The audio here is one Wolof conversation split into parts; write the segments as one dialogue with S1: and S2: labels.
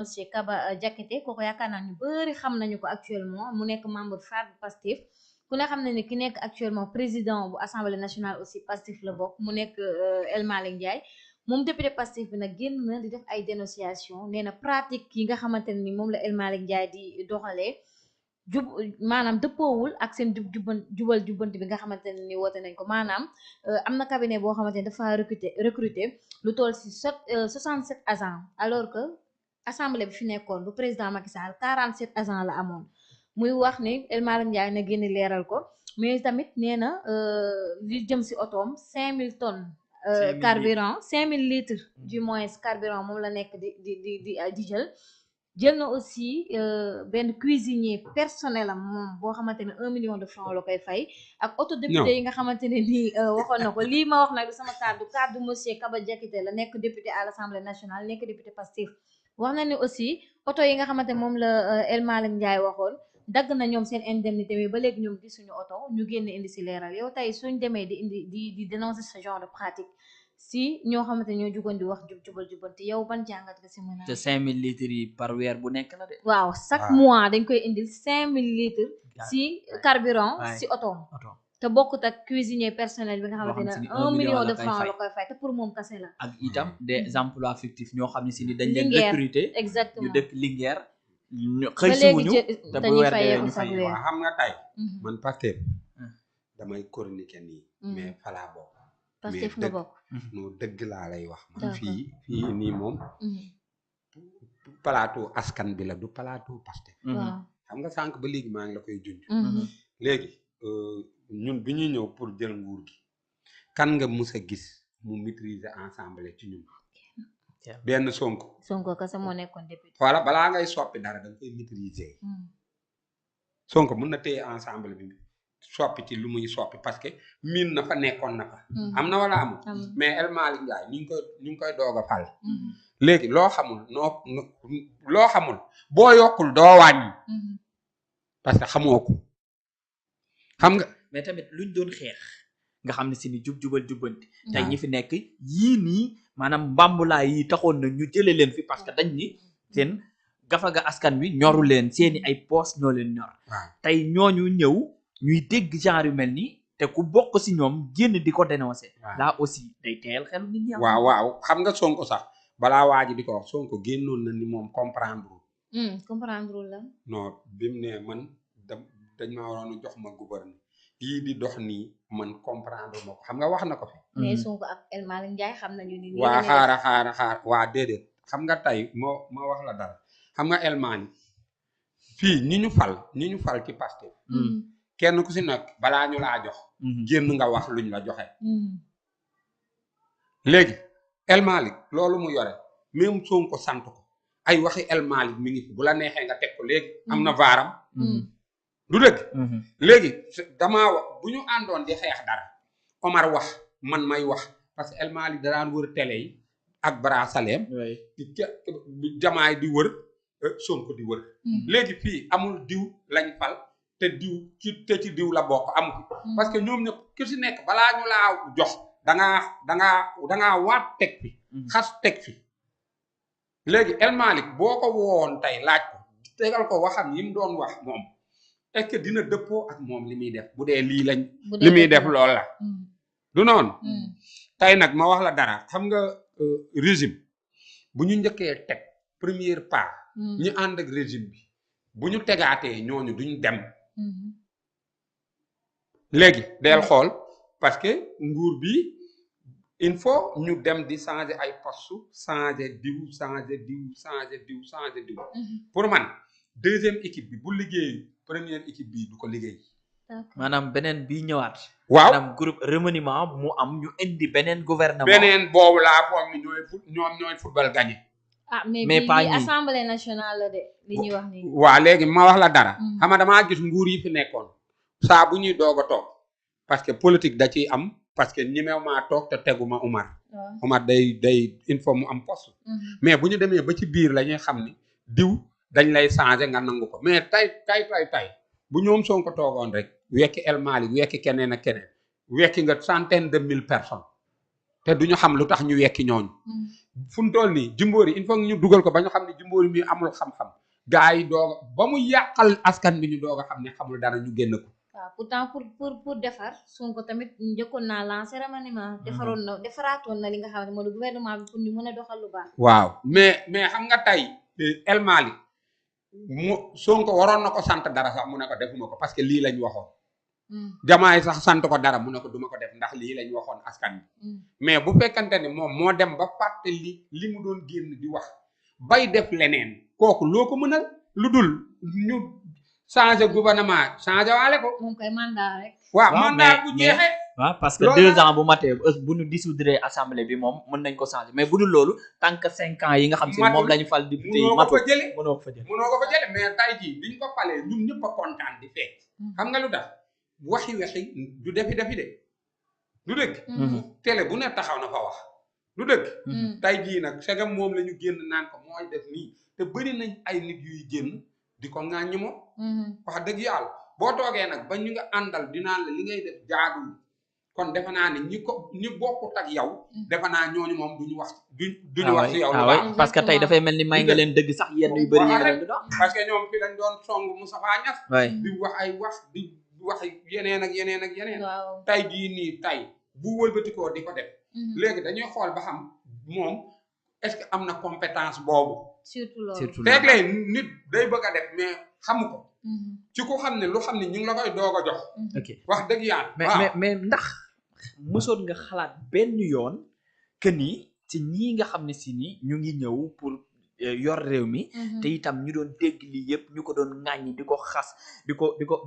S1: monsieur Kaba Diakité kooku yaakaar naa ñu bëri xam nañu ko actuellement mu nekk membre phare bu Pastef ku ne xam na ni ki nekk actuellement président bu assemblée nationale aussi Pastef la bokk mu nekk El Malick Ndiaye moom député Pastef bi nag génn na di def ay dénonciation nee na pratique yi nga xamante ne ni moom la El Malick Ndiaye di doxalee jub maanaam dëppoowul ak seen jubal jubbanti bi nga xamante ne ni woote nañ ko maanaam am na cabinet boo xamante ne dafa recruter lu toll si 67 agents alors que assemblée bi fi nekkoon bu président Macky Sall 47 agents la amoon muy wax ni El Malick Ndiaye na génn leeral ko mais tamit nee na li jëm si otoom 5000 tonnes
S2: 5000
S1: carburant 5000 litres du moins carburant moom la nekk di jël na aussi benn cuisinier personnel am moom boo xamante ne 1 million de francs la koy fay ak auto député yi nga xamante ne nii waxoon na ko lii ma wax nag du sama kaddu monsieur Kaba Diakité la nekk député à l'Assemblée nationale nekk député Pastef wax na ni aussi oto yi nga xamante moom la El Malick Ndiaye waxoon dagg na ñoom seen indemnité bi ba léegi ñoom gisuñu oto ñu génn indi si leeral yow tey suñ demee di indi di dénoncer ce genre de pratique si ñoo xamante ñoo jugoon di wax jubal jubanti yow ban jàngat nga si mën a
S2: te 5000 litres yi par weer bu nekk la de.
S1: waaw chaque mois dañ koy indil 5000 litres si carburant si otoom te bokkut ak cuisinier personnel bi nga xamante ne 1 million de francs la koy fay te pour moom kase la
S2: ak itam des emplois fictifs ñoo xam ne si ni dañ leen recruter
S1: exactement
S2: ñu dëkk Linguère xëy si wuñu te bu weer dee ñu fay
S3: waaw xam nga tey man Pastef damay chroniquer nii mais falaa bokk
S1: Pastef nga bokk
S3: non dëgg laa lay wax man fii nii moom plateau askan bi la du plateau Pastef xam nga sànq ba léegi maa ngi la koy junj léegi ñun bi ñuy ñëw pour jël nguur gi kan nga mus a gis mu maîtriser ensemble ci ñun benn Sonko
S1: kese moo nekkoon député
S3: voilà balaa ngay soppi dara da nga koy maîtriser Sonko mun na téye ensemble bi soppi ci lu muy soppi parce que miin na fa nekkoon na fa am na wala amul mais El Malick Ndiaye ñu ngi koy doog a fal léegi loo xamul boo yokkul doo wàññi parce que xamoo ko xam nga
S2: mais tamit luñ doon xeex nga xam ne si ni jubal jubbanti tey ñi fi nekk yii nii maanaam mbambulaay yi taxoon na ñu jële leen fi parce que dañ ni seen gafaga askan wi ñoru leen seeni ay poos ñoo leen ñor tey ñooñu ñëw ñuy dégg genre yu mel nii te ku bokk si ñoom génn di ko dénoncer là aussi day teel xel nit ñi
S3: waaw xam nga Sonko sax balaa waa ji di ko wax Sonko génnoon na ni moom comprendre
S1: la
S3: non bi mu ne man dañ ma waroon jox ma gouverneur lii di dox nii man comprendre ma ko xam nga wax na ko fi
S1: mais Sonko ak El Malick Ndiaye xam nañu ni
S3: waa xaar waa déedéet xam nga tey moo wax la dara xam nga El Malick fii ñi ñu fal ci Pastef kenn ku si nekk balaa ñu laa jox génn nga wax luñ la joxe léegi El Malick loolu mu yore même Sonko sant ko ay waxi El Malick mi ngi fi bu la neexee nga teg ko léegi am na vaaram du dëgg léegi damaa wax bu ñu àndoon di xeex dara Omar wax man may wax parce que El Malick da daan wër télé yi ak Bara Salem di jamaay di wër Sonko di wër léegi fii amul diw lañ fal te ci diw la bokk amu fi parce que ñoom ñëpp ku si nekk balaa ñu laa jox dangaa waat teg fi xas teg fi léegi El Malick boo ko woon tey laaj ko tegal ko waxam yi mu doon wax moom est-ce que dina dëppoo ak moom li muy def bu dee lii lañ li muy def loolu la du noonu tey nag ma wax la dara xam nga régime bu ñu njëkkee teg premier pas ñu ànd ak régime bi bu ñu tegaatee ñooñu duñ dem léegi del xool parce que nguur bi il faut ñu dem di changer ay poste changer diw pour man deuxième équipe bi bu liggéey première équipe bi du ko liggéey
S2: maanaam beneen bi ñëwaat
S3: waaw
S2: maanaam groupe remaniement mu am ñu indi beneen gouvernement
S3: beneen boobu laa foog ni ñooy football gagné
S1: mais pas ñi assemblée nationale la de li ñuy wax nii
S3: waaw léegi ma wax la dara xam nga damaa gis nguur yi fi nekkoon saa bu ñuy doog a toog parce que politique da ciy am parce que ñemew maa toog te teguma Umar day il faut mu am poste mais bu ñu demee ba ci biir la ñuy xam ni diw dañ lay changer nga nangu ko mais tay bu ñoom Sonko toogoon rek wekki El Malick wekki keneen ak keneen wekki nga 100 000 personnes te duñu xam lu tax ñu wekki ñooñu fu mu toll nii Jimbori il faut ñu dugal ko ba ñu xam ne Jimbori mi amul xam-xam gars yi doog ba mu yàqal askan bi ñu doog a xam ne xamul dara ñu génn ko.
S1: waaw pourtant pour defar Sonko tamit njëkkoon naa lancé remaniement defaraatoon na li nga xam ne mooy gouvernement bi pour ñu mën a doxal lu baax.
S3: waaw mais xam nga tey El Malick mu Sonko waroon na ko sant dara sax mu ne ko defuma ko parce que lii lañ waxoon. Jamaay sax sant ko dara mu ne ko duma ko def ndax lii lañ waxoon askan bi mais bu fekkante ne moom moo dem ba fàtte li mu doon génn di wax bay def leneen kooku loo ko mën a lu dul ñu changer gouvernement changer waale ko.
S1: moom koy mandat rek.
S3: waaw mandat bu jeexee.
S2: waaw parce que 2 ans bu matee bu ñu dissoudre assemblée bi moom mën nañ ko changer mais bu dul loolu tant que 5 ans yi nga xam si moom la ñu fal député yi
S3: mënoo ko fa jëlee
S2: mënoo ko fa jëlee
S3: mais tay jii biñ ko falee ñun ñëpp a kontaan di fekk xam nga lu tax waxi du defi de du dëgg télé bu ne taxaw na fa wax du dëgg tay jii nag segam moom la ñu génn naan ko mooy def nii te bëri nañ ay nit yuy génn di ko ŋàññi moom wax dëgg yàlla boo toogee nag ba ñu nga àndal dinaan la li ngay def jaadul kon defe naa ne ñi bokkut ak yow defe naa ñooñu moom duñu wax duñu wax si yow lu baax
S2: parce que tey dafay mel ni may nga leen dëgg sax yenn yu bëri yi nga leen di dox
S3: parce que ñoom fi lañ doon song Moustapha Niasse di wax ay wax di wax yeneen ak yeneen ak yeneen tay jii nii tay bu wëlbatikoo di ko def léegi dañuy xool ba xam moom est-ce que am na compétence boobu
S1: surtout loolu
S3: léeg-léeg nit day bëgg a def mais xamu ko ci ko xam ne lu xam ne ñu ngi la koy doog a jox
S2: ok
S3: wax dëgg yàlla
S2: mais ndax mësoon nga xalaat benn yoon que ni ci ñii nga xam ne si ni ñu ngi ñëw pour yor réew mi te itam ñu doon dégg lii yëpp ñu ko doon ŋàññi di ko xas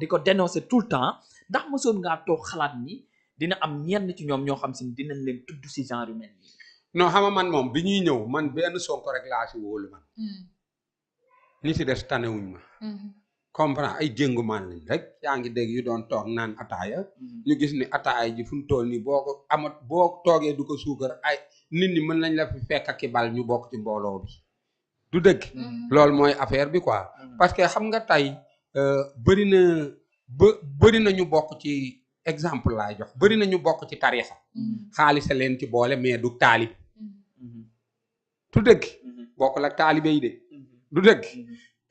S2: di ko dénoncer tout le temps ndax mësoon ngaa toog xalaat ni dina am ñenn ci ñoom ñoo xam si ni dinañ leen tudd si genre yu mel nii
S3: non xam nga man moom bi ñuy ñëw man benn Sonko rek laa si wóolu man ñi si des tanewuñ ma comprend ay jéngu man lañ rek yaa ngi dégg yu doon toog naan ataaya ñu gis ni ataaya ji fu mu toll nii boo ko amat boo toogee du ko suukar ay nit ñi mën nañ la fi fekk ak ki bal ñu bokk ci mbooloo bi du dëgg loolu mooy affaire bi quoi parce que xam nga tey bëri na ñu bokk ci exemple laay jox bëri na ñu bokk ci tarixa xaalis a leen ci boole mais du taalib du dëgg bokkul ak taalibe yi de du dëgg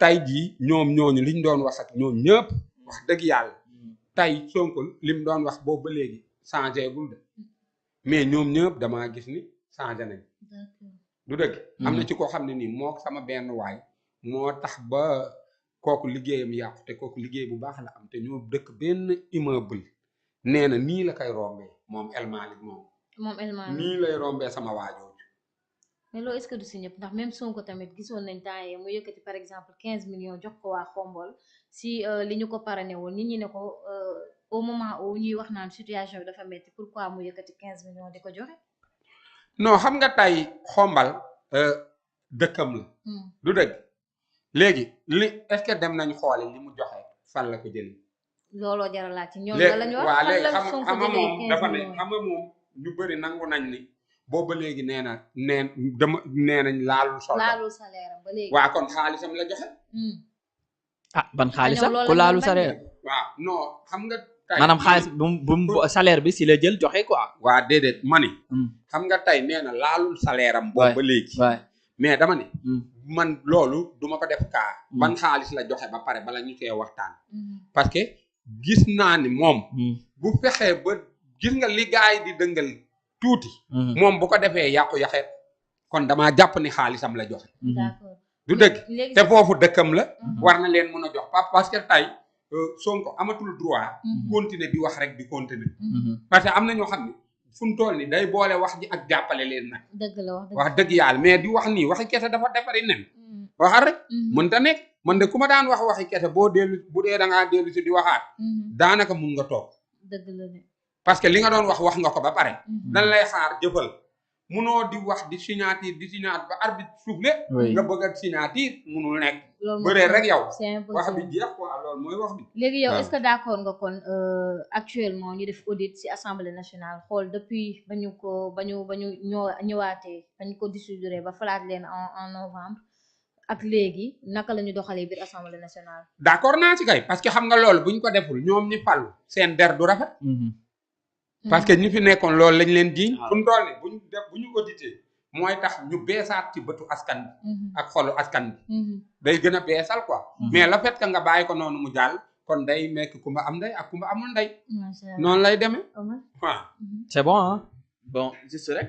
S3: tay jii ñoom ñooñu liñ doon wax ak ñoom ñëpp wax dëgg yàlla tay Sonko lim doon wax boobu ba léegi changé gul de mais ñoom ñëpp damaa gis ni changé nañ du dëgg am na ci koo xam ne nii moo sama benn waay moo tax ba kooku liggéeyam yàqu te kooku liggéey bu baax la am te ñoo dëkk benn immeuble nee na nii la koy rombee moom El Malick moom nii lay rombee sama waajooju
S1: mais loolu est-ce que du si ñëpp ndax même Sonko tamit gisoon nañ temps yii mu yëkkati par exemple 15 millions jox ko waa Xombol si li ñu ko parrainé woon nit ñi ne ko au moment où ñuy wax naan situation bi dafa metti pourquoi mu yëkkati 15 millions di ko joxe.
S3: non xam nga tey Xombal dëkkam la. du dëgg léegi est-ce que dem nañ xoole li mu joxe fan la ko jëlee.
S1: looloo jaral laaj ci ñoom la ñu wax.
S3: waaw léegi xam nga moom dafa ne xam nga moom ñu bëri nangu nañ ni. booba léegi nee nañ laalul
S1: salaire ba léegi
S3: waaw kon xaalisam la joxe
S2: ban xaalisam ku laalul salaire
S3: waaw non xam nga tey
S2: maanaam xaalis bu salaire bi si la jël joxe quoi
S3: waa déedéet ma ni xam nga tey nee na laalul salaire am boobu ba léegi mais dama ne man loolu duma ko def kaa ban xaalis la joxe ba pare bala ñu koy waxtaan parce que gis naa ni moom bu fexee ba gis nga li gaay di dëngal tuuti moom bu ko defee yàqu yaxeet kon damaa jàpp ni xaalisam la joxe du dëgg te foofu dëkkam la war na leen mën a jox parce que tey Sonko amatul droit continuer di wax rek di continuer parce que am na ñoo xam ne fu mu toll ni day boole wax ji ak jàppale leen nag wax dëgg yàlla mais di wax nii waxi kese dafa defari nen waxal rek mënta nekk man de ku ma daan wax waxi kese bu dee da ngaa dellu si di waxaat daanaka mun nga toog
S1: dëgg la
S3: parce que li nga doon wax nga ko ba pare dañ lay xaar jëfal munoo di wax di signature ba arbitre soufflé nga bëgg a signature munul nekk bëree rek yow wax bi jeex quoi loolu mooy wax bi
S1: léegi yow est-ce que d'accord nga kon actuellement ñu def audit ci assemblée nationale xool depuis ba ñu ñëwaatee ba ñu ko dissoudre ba falaat leen en novembre ak léegi naka la ñu doxalee biir assemblée nationale
S3: d'accord naa ci kay parce que xam nga loolu bu ñu ko deful ñoom ñi fallu seen der du rafet parce que ñi fi nekkoon loolu lañ leen jiiñ.
S2: waaw
S3: fu mu toll nii bu ñu audité mooy tax ñu beesaat ci bëtu askan bi. ak xolu askan bi. day gën a beesal quoi. mais le fait que nga bàyyi ko noonu mu jàll kon day nekk kumba am ndey ak kumba amul ndey.
S1: macha allah
S3: noonu lay demee
S1: Omar.
S3: waaw.
S2: c'est bon hein bon juste rek.